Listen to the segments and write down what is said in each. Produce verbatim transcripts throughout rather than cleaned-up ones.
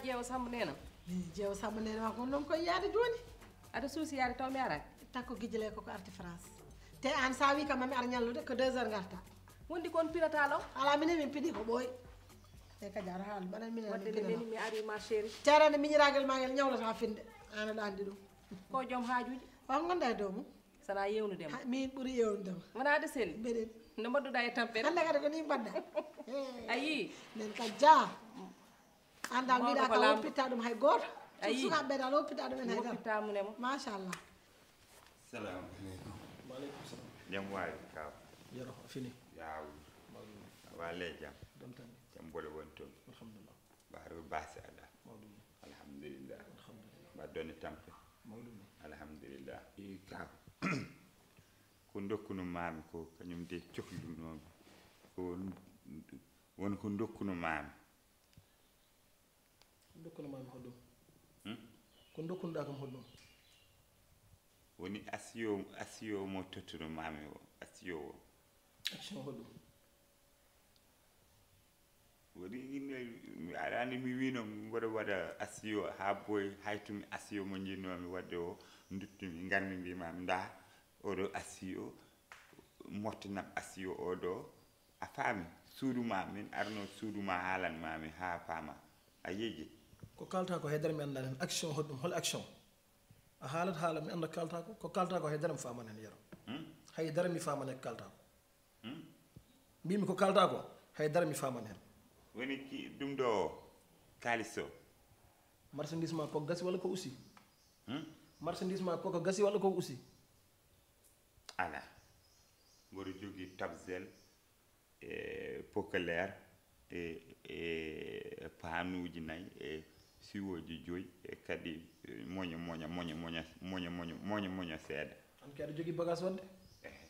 Jeewo Samb Neena. Min jeewo Samb Neena ma kon noon koye yaade jooni. Aɗa suusi yaade taw mi araaki. Takko gijile koko arti France. Te an sa wi kam mami ar ñallude ko deux heures garta. Wondi kon pirata law. Ala minen min pidi ko ɓooy. E ka jara haal mbaɗa minen. Wadde ne neni mi ari ma chéri. Terande miñiragal ma ngel ñawlata finde. An aɗa andi ɗum. Ko joom haajuji. Wa gonda e dow mum. Sana yewnudema. Min ɓuri yewnudema. Wona aɗa seli. Mbeɗen. No mbaɗɗuɗa e tampere. Hande kadi ko ni mbaɗɗa. Ayi. Nden ka ja. Anda mbiɗa ka woppitta ɗum hay gooto. Ayi. Sukaɓe ɓe dal woppitta ɗum en hay dara. Woppitta mum e mo. Machallah. Salamu aleykum. Waleykum salam. Jam waali kaw. Yero a fini. Yaw. Wale jam. Jam bole woni toon. Alhamdulillah. Baaro baasi ala. Mawɗum. Alhamdulillah. Alhamdulillah. Mbaɗɗon e tampe. Mawɗum. Alhamdulillah. E kaw. Ko dokkuno maami ko kañum de cohlunoomi ko won ko dokkuno maami. Ko dokkuno maami hoɗum? Hmm? Ko dokkunoɗa kam hoɗum? Woni asiyo asiyo mo tottuno maami o asiyo o. Action hoɗum? Woni ine aɗa anndi mi wino mboɗo waɗa asiyo haa boy hay tumi asiyo mo njinnoomi waɗde o duttumi ngarmi mbimami nda oɗo asiyo mottanam asiyo oɗo a faami suudu ma min arno suudu ma haalan mami haa faama a yeji ko kalta ko haydara mi annda hen action hoɗum hol action a haalat haala mi annda kalta ko ko kalta ko haydara mi faman hen yero haydara mi faman hen kalta ko mbimi ko kalta ko haydara mi faman hen woni ɗum ɗo o kalis o marchandise ma ko gasi walla ko usi marchandise ma koko gasi walla ko usi ala mboɗo jogii tabsel e pokeleer e e paanuuji nayi e siwooji joyi e kadi moño moño moño moño moño moño moño moño seeɗa an kadi aɗa jogii bagage wadde ehe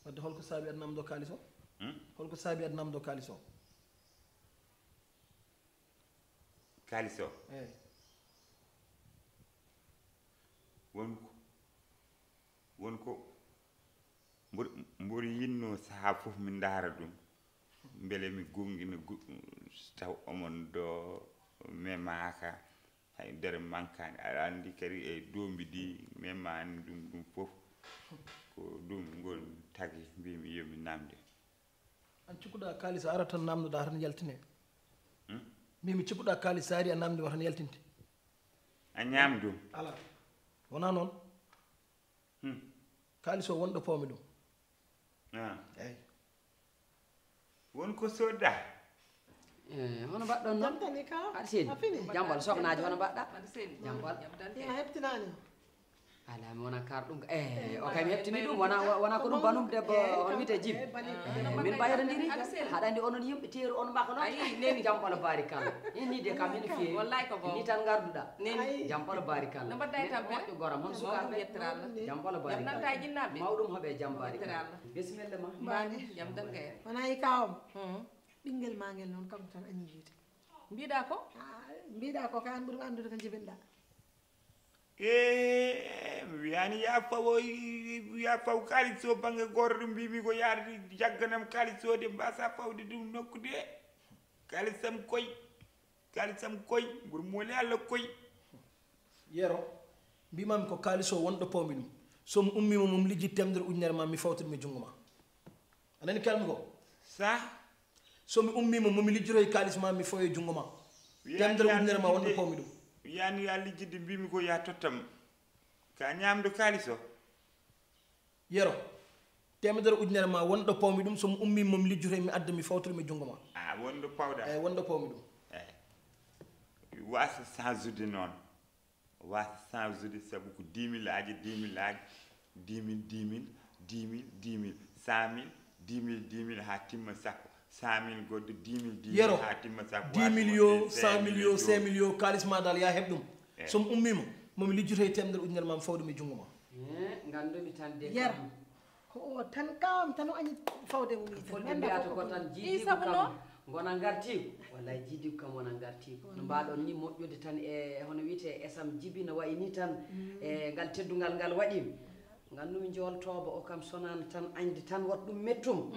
wadde holko saabi aɗa namdo kaalis o hmm? Holko saabi aɗa namdo kaalis o kaalis o eyi won ko won ko mboɗo yinno sahaa fof mi ndaara ɗum mbele mi gonngina goɗɗum taw omon ɗo memaaka hay dere mankaani aɗa anndi kadi e doombi ɗi memaani ɗum ɗum fof ko ɗum ngol tagi mbimi yomi namde an cikkuɗa kaalis a ara tan namdoɗa tan yaltine mbimi cikkuɗa kaalis sa ari a namdima tan yaltinte a ñaam ɗum ala wona noon hmm. Kaalis o wonɗo poomi ɗum ah. Eyi won ko sodda eh, hono mbaɗɗon noon aɗa seedi jambal soɓnaaji hono mbaɗɗa jambal ya heɓtinaani ala mi wona kar ɗum e o kay mi heɓtini ɗum wona wona ko ɗum banum debbo hono wiyete jim min mbayodondiri haɗa andi onon yimɓe teeru on mbaka noon jambal barikalla ini de kam hene feewi ni tan ngarduɗa jambal barikalla moƴƴo goram hono sukaɓe jambal barikalla mawɗum hoɓe jam barikalla bisimilla ma wona e kawam ɓinguel ma ngel noon kanko tan añi yiide mbiɗa ko mbiɗa ko ka an ɓuuri andude ko jibinɗa e mi wiyani ya fawo ya faw kalis o bangge goto ɗum mbimi ko yaade jagganam kalis o de mbasa fawde ɗum nokku de kalisam koy kalisam koy mboɗo mooli allah koy yero mbimami ko kalis o wonɗo pawmi ɗum somi ummima mom lijji temdere ujunere ma mi fawtata mi junngo ma anani kalmi ko sa somi ummima momi lijjotoy kalis ma mi fawoye junngo ma temdere ujunere ma wonɗo pawmi ɗum yani ya lijjidde mbimi ko ya tottam ka ñamdo kalis o yero temedere ujunere ma wonɗo pawmi ɗum somi ummima momi lijjotoy mi adda mi fawtoɗum e junngo ma a wonɗo pawɗa eyi wonɗo pawmi ɗum eyi wasa change'ude noon wasa change'ude sabu ko dix mille aji dix mille aji dix mille dix mille dix mille dix mille cent mille dix mille dix mille haa timma sappo cent mille goɗɗo dix mille dix mille haa timma sappo dix mille yo cent mille yo cinq mille yo kalis ma dal ya heɓ ɗum somi ummima momi lijjoto e temedere ujunere ma mi fawde mi junngo ma ngandumi tan de yar ko o tan kawam tan o añi fawde mum folɓe mbiyata ko tan jiidigu kam gona ngartigu wallay jiidigu kam wona ngartigu no mbaɗon ni moƴƴude tan e hono wiyete esam jibi no wayi ni tan e ngal teddungal ngal waɗimi ngannumi njooltooba o kam sonano tan añde tan wat ɗum mettum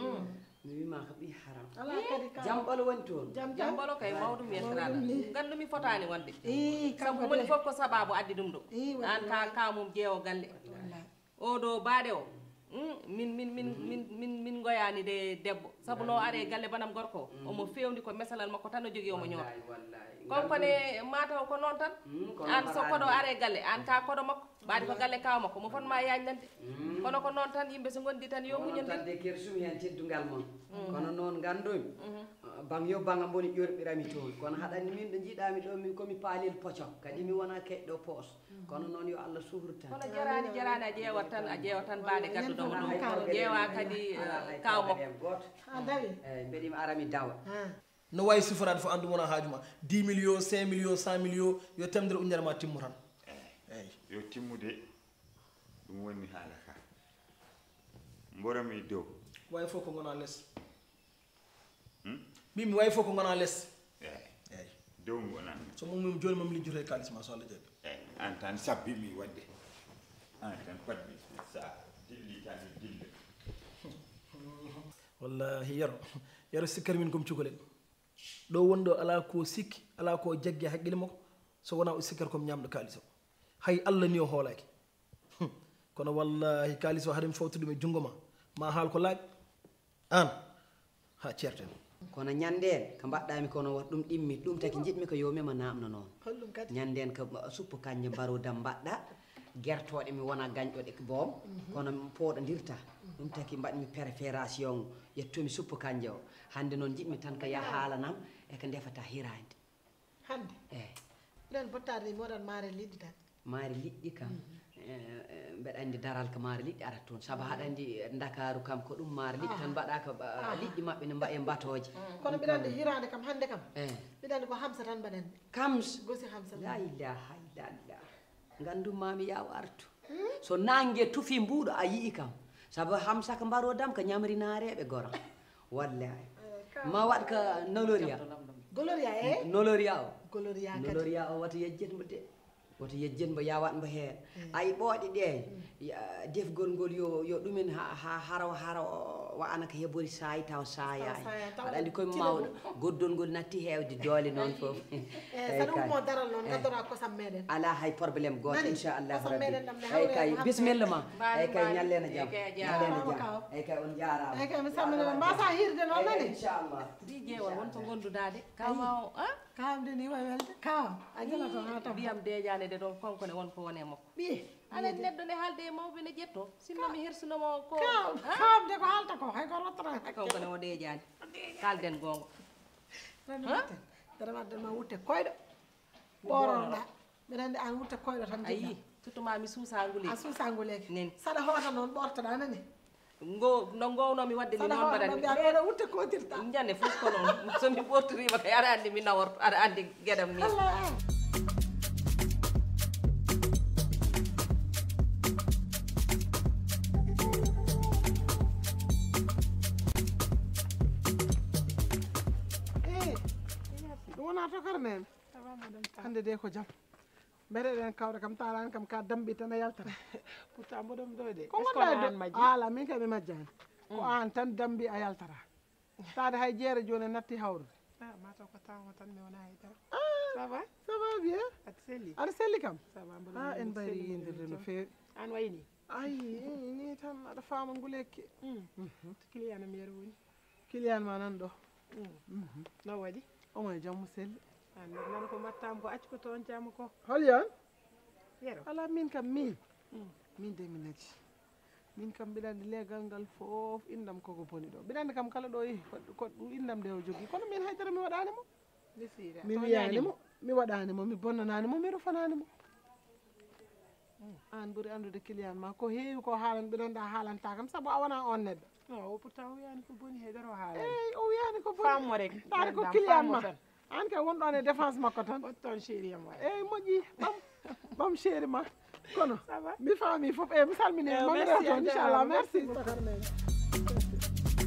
Mi wiima ko ɓii haram. Alaa kadi ka. Jam ɓolo woni toon. Jam tan. Jam ɓolo kay mawɗum yettoraɗo. Mawɗum ni. Nganndu mi fotaani wonde. Ii, sabu kanko moni de. Fof ko sababu addi ɗum ɗo. Ii, waɗi an ka, ɗum. Ka mum jeewo galle. Wallaay. Oɗo baaɗe o. Mm, min, min, min, min, min, min ngoyaani de debbo. Sabu no are galle banam gorko. Mm. Omo fewndi ko mesalal makko tan o jogii omo ñoota. Wallaay, wallaay. Kanko ne mataw ko noon tan. Mm, kono an so mbaɗaani koɗo noon. Are galle, an ka koɗo makko. Ɓaadi ko galle kaw makko, mo fotma yaajnande. Mm. Kono ko noon tan, yimɓe so ngondi tan, yo muñande. Tan de ker sumi heen teddungal mon. Mm. Kono noon nganndomi, mhm, bang yo banga mboni ƴorɓirami toon. Kono haɗanni min ɗo njiɗami ɗo, min komi paalel poco. Kadi mi wona keɗɗo poos. Mm. Kono noon yo Allah suhru tan. Kono jaraani, jaraani, a ƴeewat tan, a ƴeewat tan baade gadduɗo mo ɗo. Ƴeewa kadi, eh, kaw makko. Gooto. A dawi. Eh, mbeɗimi ara mi dawa. Ah. No waawi siforaade fof, aan ɗum wonaa haaju ma. Dix millions, cinq millions, cent millions, yo temedere ujunere ma timmu tan. Eey. Eey. Yo timmu de, ɗum woni haala ka. Mboromi dow. Waawi fof ko ngona les. Hmm? Mbi mi waawi fof ko ngona les. Eey. Eey. Dow ngonan. So mum, mum jooni mum lijjoto e kaalis ma so Allah jaɓi. Eey. Aan tan sabbi mi waɗde. Aan tan padmi sa dilli tan mi dilla. Wallahi Yero, Yero sikkar min kom cukalel. Ɗo woni ɗo alaa ko sikki, alaa ko jaggi e haqqille makko, so wonaa o sikkata ko mi ñaamɗo kaalis o. Hay Allah ni o hoolaaki. Kono wallaahi kaalis o haɗa mi fawtude ɗum e junngo ma, ma haal ko laaɓi. Aan, haa ceerten. Kono ñanndeen, ko mbaɗɗaami kono wata ɗum ɗimmi, ɗum taki njiɗmi ko yo mema naamno noon. Holɗum kadi? Ñanndeen ko suppu kanje mbaroodam mbaɗɗa, gertooɗe mi wona gañɗo ɗe boom, mhm, kono mi pooɗondirta. Ɗum taki mbaɗmi préparation, ƴettumi suppu kanje o. Hannde noon njiɗmi tan ko yaha haalanam e ko ndefata hiraande. Hannde? Eey. Ɓuran bottaade ni mi waɗan maare liɗɗi tan. Maare liɗɗi kam, mhm, eh, eh, mbeɗa anndi daral ko maare liɗɗi arata toon. Sabu haɗa anndi Ndakaaru kam ko ɗum maare liɗɗi tan mbaɗa ko ba-, liɗɗi maɓɓe ne mbaɗe mbatooje. Kono mbiɗa anndi hiraande kam hannde kam. Eey. Mbiɗa anndi ko Hamsa tan mbaɗanmi. Kams. Gosi Hamsa. La ilaha illallah. Nganndu ma mi yaw artu. Hmm? So naange tufi mbuuɗo a yi'i kam. Sabu Hamsa ko mbaroodam ko ñamri naareeɓe goram. Wallahi. Eh, ka- Ma waɗ ko Noloria. Goloria, eh? Noloria o. Goloria kadi. Noloria o wata yejjet mo de. Wata yejjet mo yawat mo heen. Mm. Ay ɓooɗe ɗe. Mm. Ya, defgol ngol yo, yo ɗumen ha, ha haro, haro wa ana ko hebori saayi taw saayaani. Taw saayaani, taw aɗa anndi koy tino mawɗo. Ɗum. Goddol ngol natti heewde doole noon fof. Eh, eey, saɗa kay. Ummo daral noon, eh, ngaddora kosam meɗen. Alaa hay problème gooto, nani? Inchallahu kosam rabbi. Meɗen ɗam ne eey, hawre kay, bismilla ma. Mbaari, eey, kay, mbaari. Ñalleena jam. Eey, kay, a jaaraama. Ñalleena jam. Kaw. Eey, kay, on jaaraama. Eey, kay, mi salmina ma. Mbasa hiirde noon, eey, nani? Inchallah. Di jeewa, won ko gonduɗaa de. Kaw ma o, ah? Kaw am de ni wawi welde. Kaw, a jalato ha tam. Ndiyam deeƴaande de ɗo, kanko ne won ko woni e makko. Ɓiye. Aɗa anndi neɗɗo ne haalde e mawɓe ne ƴetto. Sinno mi hersuno mo ko, kaw, ah? Kaw am de ko haalta ko, hay ko rottata hakke. Kanko ne o deeƴaani. Kaalden goonga. Rewde wutte. Mbeɗa wadde ma wutte koyɗo. Ɓooroɗa. Mbeɗa anndi aan wutte koyɗo tan njiɗɗa. Ayi, surtout ma mi suusa nguli. A suusa nguleeki. Nen. Saɗa hoota noon ɓortoɗa nani. Ngo, no ngowno mi wadde ni saɗa noon hoota mbaɗanmi. Noon mbiya ɗo wutte kotirta. Ñande fof ko noon. So mi ɓortoriima kay aɗa anndi mi naworto, aɗa anndi geɗam ni. Allah. Eh, ɗum wonaa tokar nene. Ça va, madame Tall? Hannde de ko jam. Mbere eɗen kawra kam, taaraan kam ka dambi tan a yaltata. Pourtant mboɗon ɗo de. Ko est-ce que wonɗa e dow? Majji? Ala, min kay mi majjaani. Ko mm. Aan tan dambi a yaltata. Taade hay jeere jooni natti hawrude. Ah, mataw ko tawa tan mi wona hay dara. Ah. Ça va? Ça va bien. Aɗa selli? Aɗa selli kam? Ça va, mboɗo ah, en mbayri yindirde no feewi. An wayni? Ayi, ni tan aɗa faama nguleeki. Mm. Mhm. Client am yero woni. Client ma nan ɗo. Mm. Mhm. No waɗi? Omo e jam mo selli. An nan ko mbatta am ko accu ko toon jam ko. Hol yon? Yero. Ala min kam min. Mm. Min de mi naji. Min kam mbiɗa anndi leegal ngal fof inndam koko boni ɗo. Mbiɗa anndi kam kala ɗo yehi ko, ko ɗum inndam nde o jogii. Kono min haydara mi waɗaani mo. Mi wiyaani mo, mi waɗaani mo, mi bonnanaani mo, mi rufanaani mo. Aan ɓuri anndude client ma, ko heewi ko haalan, mbiɗa anndi a haalanta kam, sabu a wonaa oon neɗɗo. Non, o pourtant o wiyaani ko boni, hay dara o haalani. Eey, o wiyaani ko boni. Faam mo rek. Taade ko client ma. Aan kay won ɗoon e défense makko tan. O toon chéri am waay. Eey, moƴƴi, ɓam, ɓam chéri ma. Kono, ça va? Mi faami fof. Eey, mi salmini. Eey, merci, inchallah. Merci, merci beaucoup. Merci.